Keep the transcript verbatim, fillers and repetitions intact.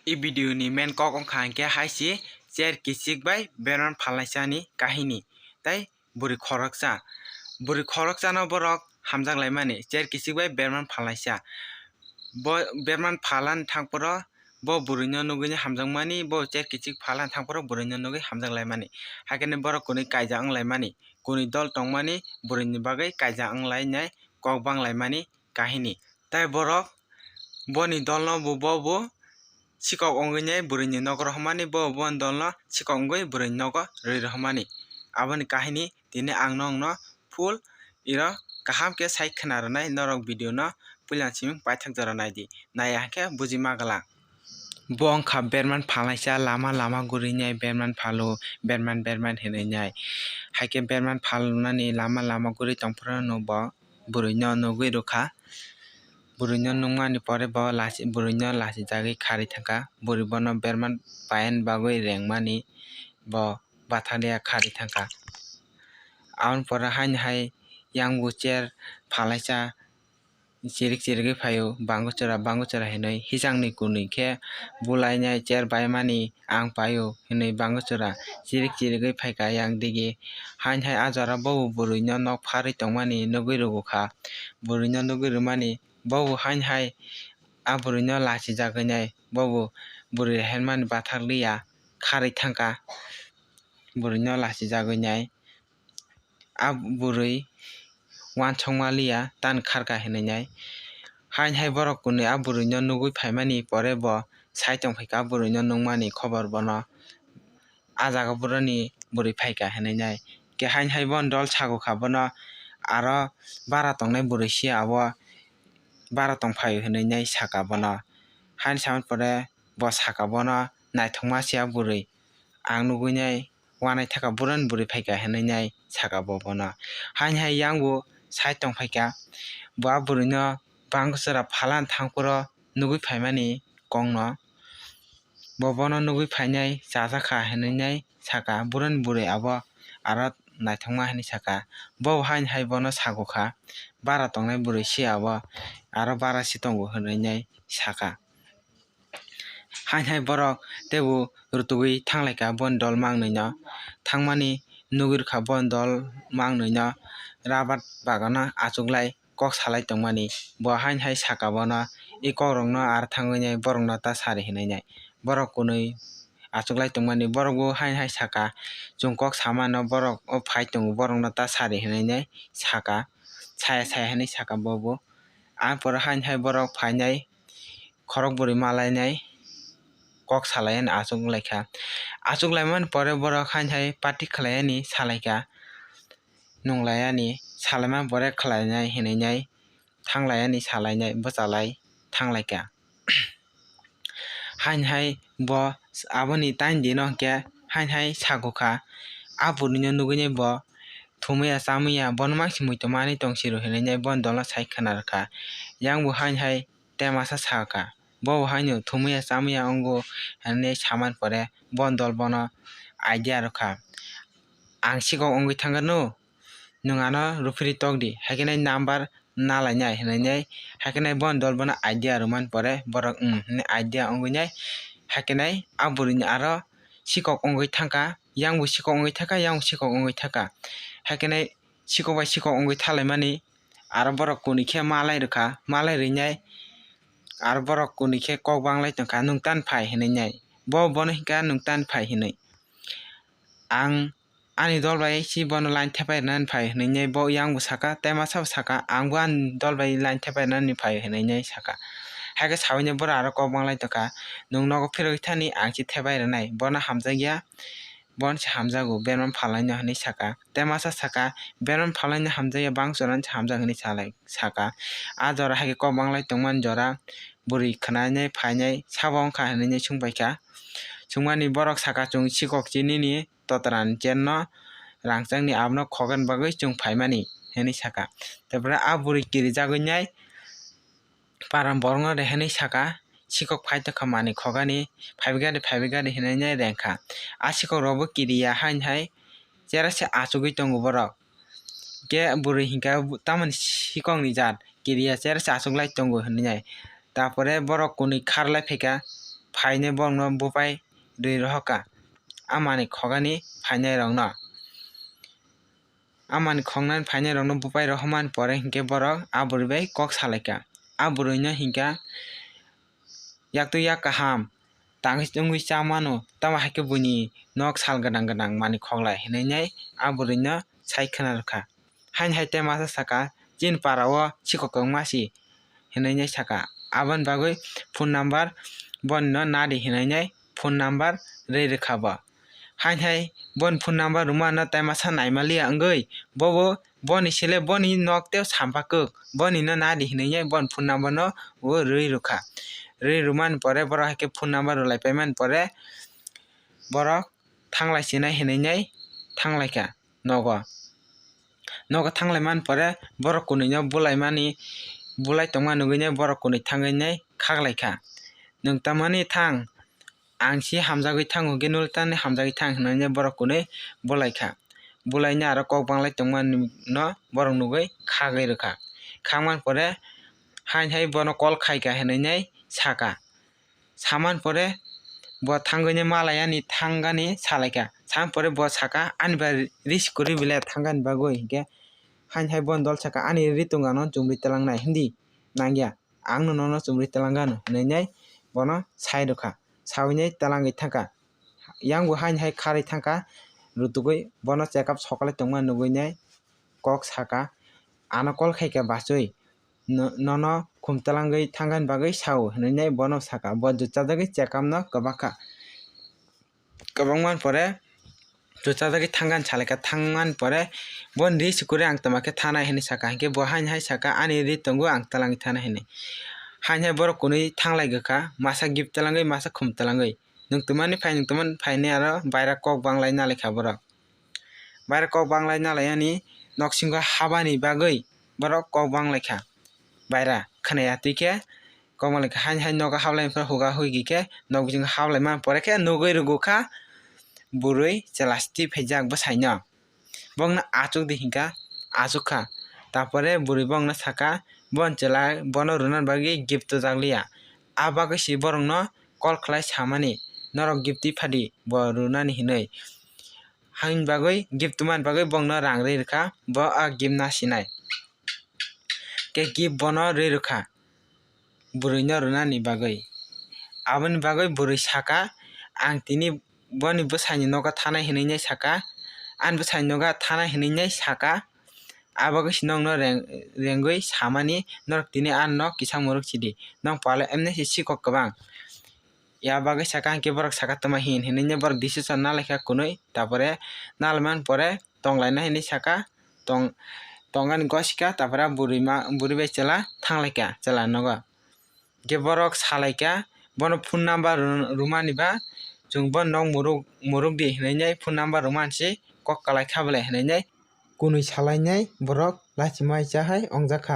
I video ni main kok wngkha hwnkhe hai se cher kichik bai berman phalnaisa ni kahini tei bwrwi khoroksa. Bwrwi khoroksa no borok hamjak laimani, cher kichik bai berman phalnaisa. Bo berman phalani thangphuru bo bwrwi no nugwi hamjakmani, bo cher kichik phalani thangphuru bwrwi no nugwi hamjak laimani. Haikhe borok kwnwi kaijak wng laimani, kwnwi dol tongmani bwrwi ni bagwi kaijak wng lainai kok bang laimani kahini. Tai borok boni dolno bo, bo, bo sikok wngwi nai bwrwini nogo rohormani, bo, boni dolno sikok wngwi bwrwini nogo rwi rohormani. Aboni kahini tini ang nokno full iro kaham khe sai khwna rwnai, norok video no puila simi paithak jora naidi, naiya hwnkhe buji ma glak. Bo wngkha berman phalnaisa, lama lama guri nai berman phalo, berman berman hinwi nai. Haikhe berman phalnani lama lama guri tongphuru no bo bwrwino nugwi rwkha. Bwrwino nukmani pore bo lachi-, bwrwino lachijagwi kharwi thangkha. Bwrwi bono berman paiyani bagwi rengmani bo bathaliya kharwi thangkha. Aboni pore haino hai yang bo cher phalnaisa chirik chirigwi phaio, bango chwra, bango chwra hinwi. Hisangni kwnwi khe bulainai cher baimani ang paio hinwi bango chwra chirik chirigwi phaikha yang digi. Haino hai a jora bobo bwrwino nok pharwi tongmani nugwi rwgwkha. Bwrwino nugwi rwmani bobo haino hai a bwrwino lachijagwi nai, bobo bwrwi herimani bathakliya kharwi thangkha, bwrwino lachijagwi nai. A bwrwi uansukma liya, tani kharkha hinwi nai. Haino hai borok kwnwi a bwrwino nugwi phaimani pore bo sai tongphaikha, a bwrwino nukmani khobor bono, a jaga boroni bwrwi phaikha hinwi nai. Khe haino hai bono dol sagokha bono, aro bara tongnai bwrwi se abo bara tongphaio hinwi nai sakha bono. Haino samani pore bo sakha bono, "Naithokma se a bwrwi, ang nugwi nai uanaithaka, boroni bwrwi phaikha," hinwi nai sakha bo bono. Haino hai yang bo sai tongphaikha, bo a bwrwino bango chwra phalani thangphuru nugwi phaimani kokno. Bo bono nugwi phainai chajakha hinwi nai sakha, boroni bwrwi abo aro naithokma hinwi sakha. Bo haino hai bono sagokha, "Bara tongnai bwrwi se abo aro bara se tongo," hinwi nai sakha. Haino hai borok teibo rutugwi thanglaikha boni dol mangnwino. Thangmani nugwi rwkha boni dol mangnwino rabar bagano achuklai kok salai tongmani. Bo haino hai sakha bono, "I kokrokno aro thangwi nai borokno ta sari," hinwi nai. Borok kwnwi achuklai tongmani, borok bo haino hai sakha, "Chwng kok samano borok o phai tongo, borokno ta sari," hinwi nai sakha, saya saya hinwi sakha bobo. Ang pore haino hai borok phainai, khorok bwrwi malainai kok salaiani achuklaikha. Achuklaimani pore borok haino hai party khlaiani salaikha, nunglaiyani, salaimani pore khlainai hinwi nai, thanglaiyani salainai bwchalai thanglaikha. Haino hai bo aboni tain dino hwnkhe haino hai sagokha, "A bwrwino nugwi nai bo thumwiya chamwiya, bono mangsi muitu manwi tong siro," hinwi nai boni dolno sai khwna rwkha. Yang bo haino hai temasa sakha, "Bo bo haino thumwiya chamwiya wngo," hinwi samani pore boni dol bono idea rwkha, "Ang sikok wngwi thangkha no, nwng ano rwphirwi tokdi, haikhe nai number nalainai," hinwi nai, haikhe nai boni dol bono idea rwmani pore borok, "Umm," hinwi idea wngwi nai, haikhe nai a bwrwini aro sikok wngwi thangkha, yang bo sikok wngwi thangkha, yang bo sikok wngwi thangkha, haikhe nai sikok bai sikok wngwi thalaimani, aro borok kwnwi khe malai rwkha, malai rwinai aro borok kwnwi khe kok banglai tongkha, "Nwng tani phai?" hinwi nai. Bo bono hinkha, "Nwng tani phai?" hinwi. "Ang ani dol bai si bono line thepai rwnani phai," hinwi nai bo yang bo sakha, tei masa bo sakha, "Ang bo ani dol bai line thepai rwnani phai," hinwi nai sakha. Haikhe saui nai borok aro kok banglai tongkha, "Nwng nogo phirogwi thani, ang si thepai rwnai, bono hamjakya, bono se hamjago, berman phalnaino," hinwi sakha. Tei masa sakha, "Berman phalnaino hamjakya, bangchorano se hamjak," hinwi salai sakha. A jora haikhe kok banglai tongmani jora bwrwi khwnainai phainai sabo wngkha hinwi sungbaikha. Sungmani borok sakha, "Chwng sikok chinini totrani chenno rangchakni, abono khogani bagwi chwng phaimani," hinwi sakha. Tei pore a bwrwi kirijagwi nai param borokno rehani sakha, "Sikok phai tongkha manwi khogani, phaibai gari, phaibai gari," hinwi nai rengkha. A sikok rokbo kiriya haino hai chera se achugwi tongo borok. Khe bwrwi hinkha, "Tamoni sikokni jat kiriya chera se achuklai tongo," hinwi nai. Tapore borok kwnwi kharlai phaikha, phainai borokno bupai rwi rohorkha. A manwi khogani phainairokno, a manwi khoknani phainairokno bupai rohormani pore hinkhe borok a bwrwi bai kok salaikha. A bwrwino hinkha, "Yaktwi yak kaham, tangwi chungwi cha mano, tamo hai khe buini nok sal gwnang gwnang manwi khoklai," hinwi a bwrwino sai khna rwkha. Haini hai tei masa saka, "Chini para o sikhok kwbangma si," hinwi saka. Aboni bagwi phone number boni no nadi hinwi phone number rwi rwkha bo. Haini hai boni phone number rwmano tei masa naima liya wngwi bobo boni sele boni nok tei sampa kwk, boni no nadi hinwi boni phone number no bo rwi rwkha. Rwi rwmani pore borok hai khe phone number rwlai paimani pore borok thanglai sinai hinwi thanglaikha nogo. Nogo thanglai mani pore borok kwnwi no bulaimani, bulai tongma nugwi borok kwnwi thangwi khaglaikha. "Nwng tamani thang, ang si hamjagwi thango, hwnkhe nol tani hamjagwi thang," hinwi borok kwnwi bulaikha. Bulaina aro kok banglai tongmano borok nugwi khagwi rwkha. Khagmani pore haini hai bono call khaikha hinwi saka. Samani pore bo thangwi malai ani thangani salaikha. Samani pore bo saka, "Ani ba ri sikwrwi belai thangani bagwi," hinkhe haini hai bono dol saka, "Ani ri tongano chumri twlangnai hindi nangya, ang no nono chumri twlangano," hinwi bono sai rwkha. Sawinai twlangwi thangkha. Yang bo haini hai kharwi thangkha, rutugwi bono chekap sokolai tongma nugwi kok saka, "Ano call khaikha bachwi, no-, nono khum twlangwi thangani bagwi sao," hinwi bono saka. Bo juchajagwi chekap no kwbakha. Kwbangmani pore juchajagwi thangani salaikha, thangmani pore boni ri sikwrwi ang twma khe thanai hinwi saka, hinkhe bo haini hai saka, "Ani ri tongo, ang twlangwi thanai," hinwi. Haini hai borok kwnwi thanglai gwkha, masa gift twlangwi, masa khum twlangwi. Nwng twmani phai, nwng twmani phainai aro baira kok banglai nalaikha borok. Baira kok banglai nalaiyani noksingo habani bagwi borok kok banglaikha. Baira khwnaya twi khe kok banglaikha, haini hai nogo hablaimani pore huga huigi khe nok bisingo hablaimani pore khe nugwi rwgukha bwrwi chwla siti phaijak bwsaino. Bongno achuk di hinkha, achukha. Tapore bwrwi bongno saka, "Bon chwla bono rwnani bagwi gift twjakliya. A bagwi si borokno call khlai samani, norok gift twi phadi bo rwnani hinwi." Haini bagwi gift twmani bagwi bongno rang rwi rwkha, bo a gift nasinai. Khe gift bono rwi rwkha bwrwino rwnani bagwi. Aboni bagwi bwrwi saka, "Ang tini boni bwsaini nogo thanai," hinwi saka. "Ani bwsaini nogo thanai," hinwi saka. Abo khe se nokno reng-, rengwi samani, "Norok tini ani nok kisa mwrwk sidi, nokno pale emne se sikhok kwbang." Ya bagwi saka hinkhe borok saka, "Tama hin," hinwi borok decision nalaikha kwnwi. Tapore nalaimani pore tonglaina hinwi saka, tong-, tongani gosika, tapore bwrwi ma-, bwrwi bai chwla thanglaikha chwla nogo. Hinkhe borok salaikha, bono phone number rw-, rwmani ba chwng bono nok mwrwk, mwrwk di hinwi phone number rwmani se kok kwlai kha bwle hinwi kwnwi salainai borok lachimai cha hai ongjakha.